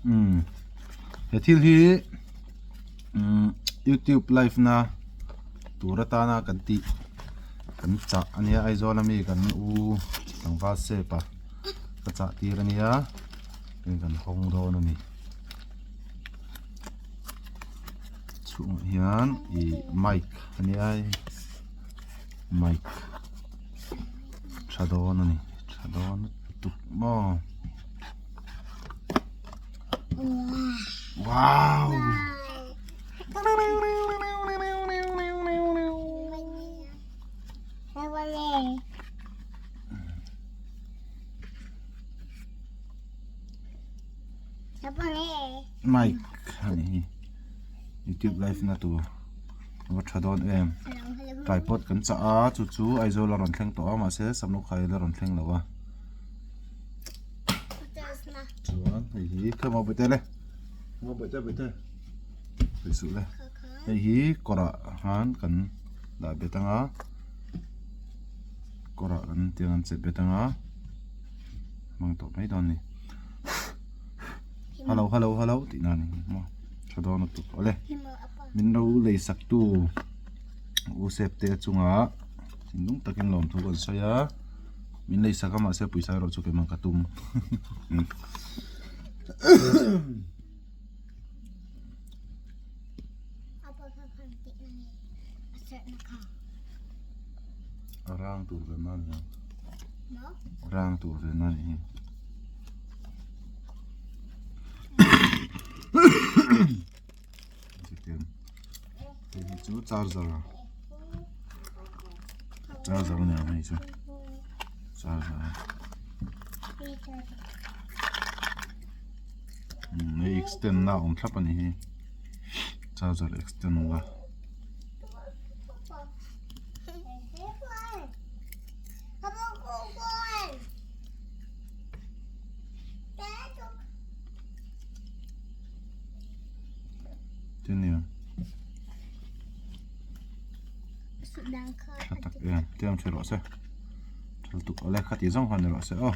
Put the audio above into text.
Umm he thil hi umm youtube live na tur atana kan tih kan chah a nia Aizawl ami kan u tlangval sep a ka chah tir a nia hei kan hawng dawn a ni chhungah hian ih mic a nia mic tha dawn a ni tha dawn lutuk maw. Wow! Mic ani hi youtube live na tur a va tha dawn em tripod kan chah a chu chu Aizawl a rawn thleng tawh a mahse Samlukhai la rawn thleng lo a. Chuan hei hi kha maw bawihte le maw bawihte bawihte sawi suh le hei hi kawrah khan kan dah bet anga kawrah kan tiang an chep bet anga hmang tawh mai dawn a ni hello hello hello tih na a ni maw tha dawn lutuk awle min lo lei sak tu u sep te chungah thinlung takin lawmthu kan sawi a. Min lei sak a mahse pawisa erawh chu keimah ka tum. A rang tur ve na ni ang. Rang tur ve na ni hi. Hei hi chu charger charger a ni ang hei chu charger umm hei extend na a awm thlap a ni hi charger extend na. Tha tak em tiang tha rawh se tha lutuk awle kha tih zawng kha ni rawh se aw.